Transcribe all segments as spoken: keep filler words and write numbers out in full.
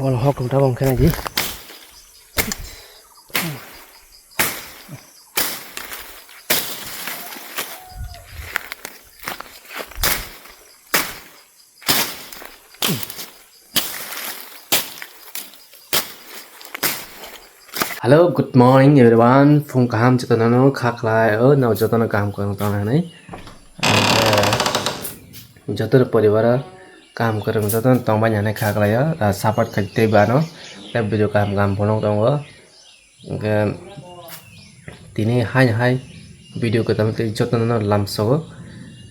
Bol hok tong tabang khe nai di. Hello, good morning everyone. Phung kaham jotono no kha khlai o, no jotono kaham kwrwng tong hinwi. Ang, eh, jotono poribar o kaham kwrwng jotono tong bai hinwi kha khlai o. Ah, support khai tei bano tei video kaham kaham phunuk tongo. Hwnkhe tini hai hai video kwtal tei jotono no lamsogo.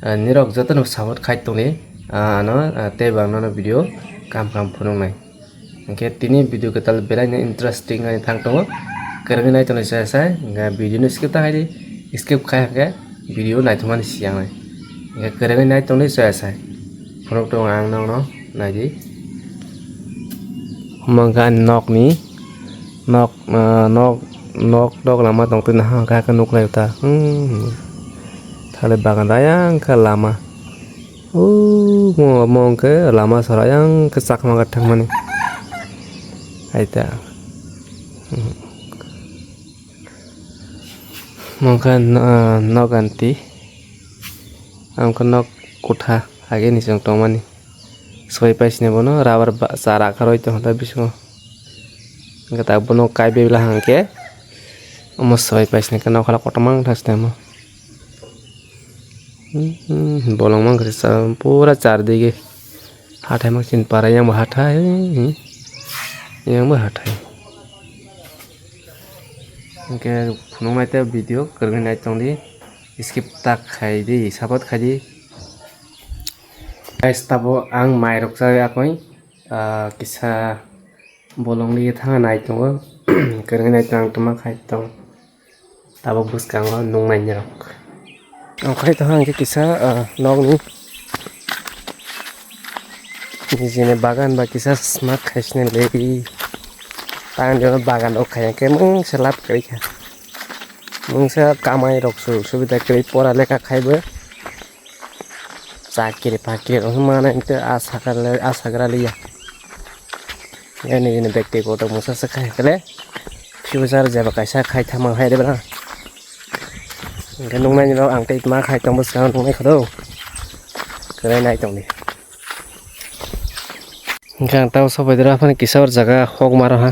Ah, nirok jotono support khai tongdi, ah, ano, ah, tei bang nono video kaham kaham phunuknai. Hwnkhe tini video kwtal belai no interesting ani thang tongo. Kwrwngwi nai tongdi chaya sai. Hwnkhe video no skip ta khai di. Skip khai hwnkhe video naithokmani siyangnai. Hwnkhe kwrwngwi nai tongdi chaya sai. Phunuk tongo ang nokno, nai di. Omo hwnkhe ani nokni nok, ah, nok, nok, nok lama tong twi nahang khe nuklai ta. Hmm. Thale bagan ayang khe lama. O mo, mo hwnkhe lama sara yang khe chakma khe thangmani. Hai ta. Mo hwnkhe no-, nok anti. Ang khe nok kotha ageni chwng tongmani. Soi paisini bono rubber ba-, chara kharwi tongkha bisingo. Hwnkhe ta bono kai bebla hwnkhe omo soi paisini khe nokhala kotorma wngkha sini omo. Hmm, hmm, bolong mang khe sa pura char dige. Hathai mang chini para yang bo hathai, hmm, yang bo hathai. Hwnkhe phunuknai tei video kwrwngwi nai tongdi, skip ta khai di, support khai di. Guys, tabo ang mai rok chai akoi, ah, kisa bolong ri thang nai tongo, kwrwngwi nai tong tongma khai tong. Tabuk bwskango nungnaini rok. Ang khai tongkha hwnkhe kisa, ah, nokni nijini bagan ba kisa smat khaisini le. Tang jora bagan rok khai hwnkhe mungsa lab kwrwi kha. Mungsa kamai rok su subida kwrwi pora lekha khaibo. Chakri pakri rok manai hwnkhe ah sakra le, ah sakra liya. Nini, nini bektigoto mungsa se khai khle future jeba kaisa khai thamang hai de bana. Hwnkhe nuknai rok ang tei ma khai tong bwskango nuknai kho do. Kwrwi nai tong di. Hwnkhe ang tamo sobai dura phano kisa or jaga hok maro ha.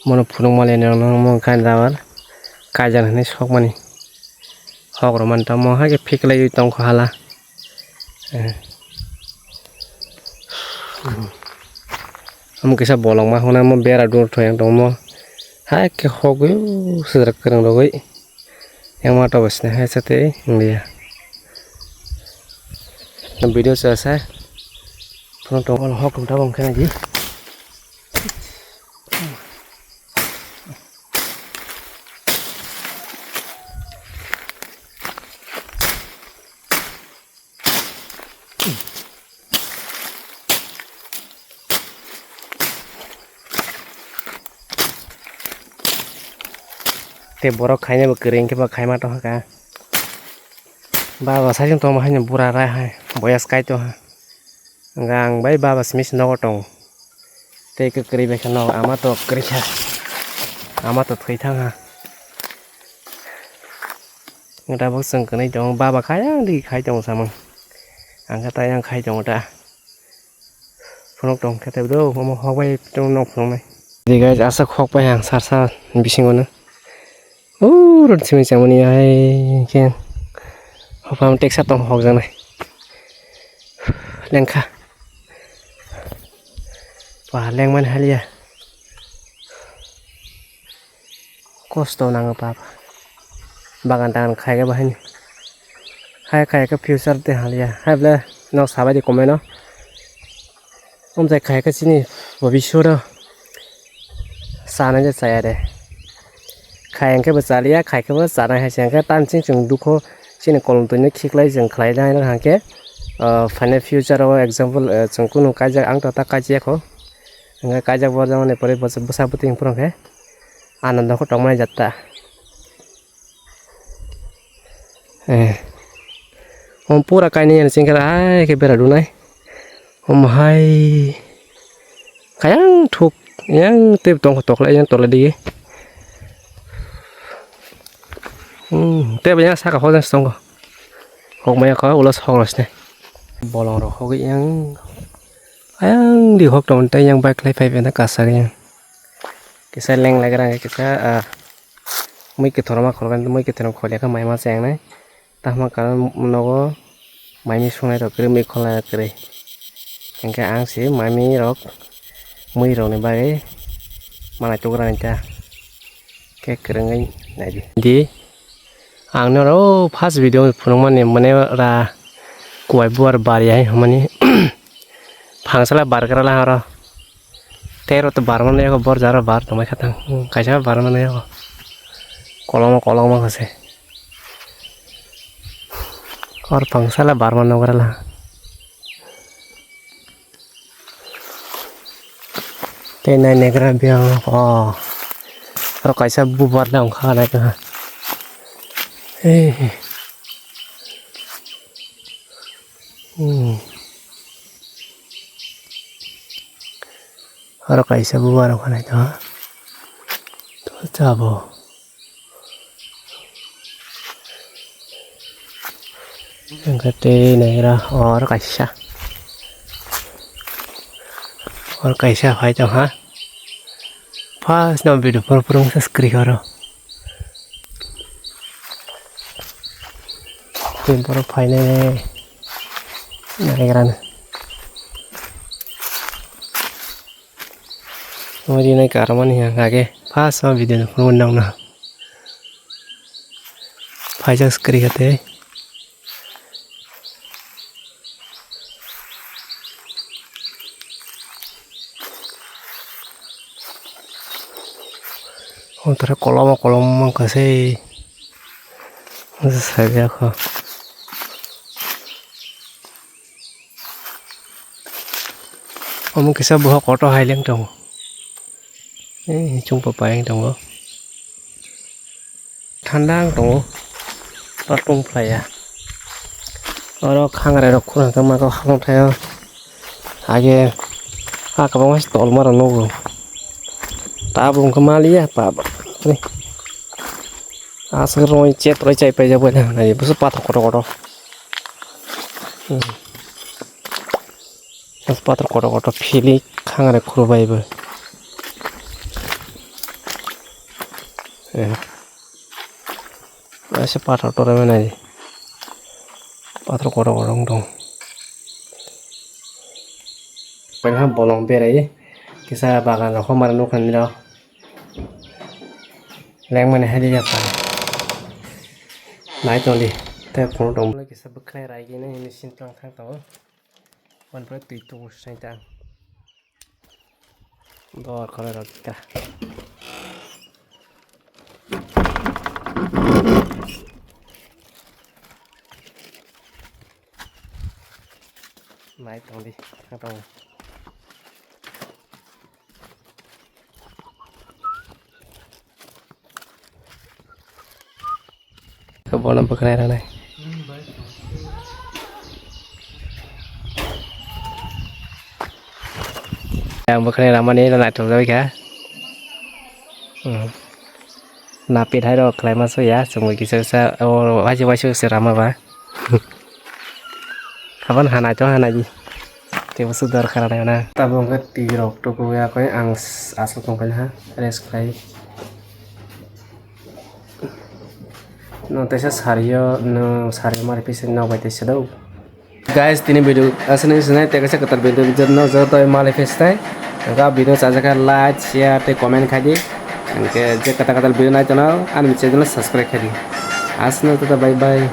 Mono phunuk mali nang nang mo khai rabar. Kaijan hinwi sokmani. Hok rok mantamo hai khe phiklaiwi tongkha hala. Eh. Omo kisa bolongma hwnwi omo bera dur thoi ang tongmo. Hai khe hogwi sijak kwrwng rogwi. Yang ma tabasini hai chate wngya. Video chasa. Phone tong hok tong tabang khe nai di. Tei borok khaina bo kwrwi hwnkhe bo khaima tongkha. Baba saichung tongma haino bura rai hai boyas kai tongkha. Hwnkhe ang bai baba simi se nogo tongo. Tei kwrwi bai khe nogo ama to kwrwi kha. Ama to thwi thang ha. Wngkha tabuk chwng kwnwi tongo, baba kha ayang digi khai tongo samung. Ang khe ta ayang khai tongo ta. Phunuk tong khe tei do, omo hok bai tong nok phunuknai. Di guys, aswk hok pai ang sar sar bisingo no. Uro simi changmani hai khe. Hopam teksa tong hok janai. Lengkha. Wah, lengmani haliya. Kosto nango papa. Bagan tagan khaikhe bahai ni. Hai khaikhe future tei haliya. Hai bwle nok sabai di comment o. Omjai khaikhe chini bobiswt o chanai de chaya de. Khai hwnkhe bo chaliya, khaikhe bo chanai hai se hwnkhe tamsing chwng dukho chini kolom twino khiklai chwng khlainai hwnkhe, ah, final future o example, ah, chwng kunu kaijak ang to ta kaijak kho. Hwnkhe kaijak bo jagoni pore bwsa bwtwi phuru hwnkhe. Ano nokho tongmani jatta. Eh. Om pura kainwi ani chengkhe hai khe bera dunai. Om hai. Kayang thuk, yang tei tongkho tokla yang tola dige. Hmm, tei yang saka hojang stongo. Hok maya kho ulo sok rosne. Bolong rok hok yang, ayang di hok tong tei yang bike lai phai bena kasari yang. Kisa leng lai grang kisa, ah, mui kithorma khol kan mui kithorma khol ya kha mai ma cheng nai. Tamo karon nogo mami sungnai rok kwrwi, mui khwlai rok kwrwi. Hingkhe ang se mami rok, mui rokni bagwi manai tugra nai ta. Khe kwrwngwi naidi. Di, ang norok first video phunukmani mane ra kuwai buar bar ya hwnmani. Phangsala bargra la oro. Tei oro to bar mano yago, bor jaro bar tongmai kha tang. Hmm, kaisa bar mano yago. Kolokma, kolokma kha se. Or phangsala bar mano gra la. Tei nai negra biang o. Oro kaisa bubar da wngkha nai kha. Hey. Hmm. Oro kaisa bubar wngkha naithogo. To chabo. Hwnkhe tei naira oro kaisa. Oro kaisa phai tongkha. First no video phuru phuru wngkha kwrwi oro. Tei borok phainai naigrana. Rinai karmani hwnka khe first o video no phunukmani nokno. Phaijak kwrwi kha tei. O tore kolom o kolom wngkha se. Sajak kho. Omo kisa boha kotor hai leng tongo. Eh, chwngpa pairing tongo. Thanda wng tongo. Oro tong phlaiya. Oro khangrai rok khurang tongma khe halong thaio. Age ha kwbangma se tolma rok nugo. Tabuk wngkha maliya pa ba. Aswk roi chet roi chai paijak bai nai bwswk pathor kotor kotor. Hmm. Pathor kotor kotor philwi khangrai khurubaibo. Eh. Waisa pathor torima nai. Pathor kotor kotor wng tong. Paikha bolong berai kisa bagan rok homar nukha nini rok. Lengmani hai di yapha. Nai tongdi. Tei phunuk tong. Kisa bwkhwnai raigini hini sintwlang thang tongo. Wanpra twi tubu sai ta. Dor khore rok ta. Nai tongdi. Thang tongo. Bono bwkhanai rwnai. Ang bwkhanai ramani naithok jagwi kha. Hmm. Napit hai rok khlaima soya, chumui kisa kisa, o, waisa waisa se rama ba. Haban hanai to hanai di. Tei bo sudor kara nai na. Tabuk hwnkhe twi rok tuku ya khe ang s-, aswk tong khe ha rest khlai. No teisa sario, no sario mari pisa nok bai teisa do. Guys, tini video aswk nai sinai tei kaisa kwtal video no joto mali phistai. Ga video chajakha like, share tei comment khai di. Hwnkhe je kwtal kwtal video nai tono ani channel subscribe khai di. Aswk no joto bye bye.